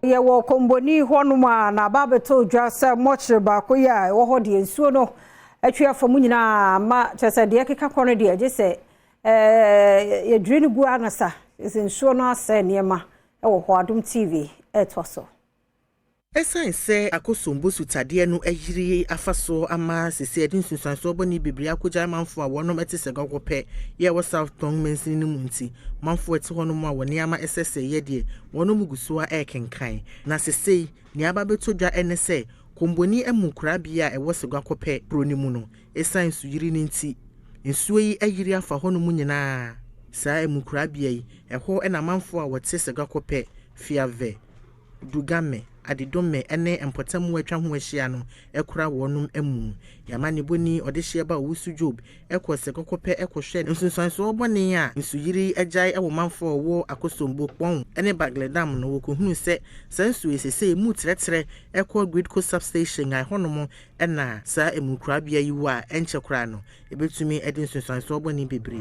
Yɛwɔ Kɔmboni hɔnom a n'aba abɛtɔ dwa sɛ mɔkyere baako yi a ɛwɔ hɔ deɛ, nsuo no atwi afa mu nyinaa ma kyerɛ sɛ deɛ ɛkeka kɔ no deɛ, gye sɛ yɛdwiri no gu anasa sɛ nsuo no asɛe nneɛma ɛwɔ hɔ. Adom TV ɛɛtoa so. Ɛsiane sɛ Akosombo sutadeɛ no ayiri afa so ama sisi ɛde nsunsuansoɔ bɔne bebree akɔgya amanfoɔ a wɔnom te sɛ Gɔkɔpɛ yɛ ɛwɔ South Tɔn mansini no mu nti, manfoɔ ɛte hɔnom a wɔ nneɛma ɛsɛ sɛ yɛ deɛ wɔnom gu so a ɛrekenkan. Na sesei nea aba bɛtɔ dwa ne sɛ Komboni amu korabea a ɛwɔ Seguakɔpɛ kuro no mu no, ɛsiane nsuyiri no nti, nsuo yi ayiri afa hɔnom nyinaa. Saa amu korabea yi, ɛhɔ ɛna amanfoɔ a wɔte Seguakɔpɛ, Fiave, Dugame, Adidome ne mpɔtam atwa ho ahyia no kora wɔnom amu. Yɛama ne bɔni ɔdehyeɛ ba Owusu Job ɛkɔ Sɛkɔkɔpɛ ɛkɔhwɛ nsunsuansoɔ bɔne a nsuyiri agyae ɛwɔ manfoɔ a wɔwɔ Akosombo, Kpɔn ne Bagledam no. Wɔkɔhunu sɛ saa nsuo yi sesei mu trɛtrɛ ɛkɔ Gridco substation a ɛhɔnom ɛna saa emu korabea yi wɔ a ɛnkyɛ koraa no ɛbɛtumi de nsunsuansoɔ bɔne bebree.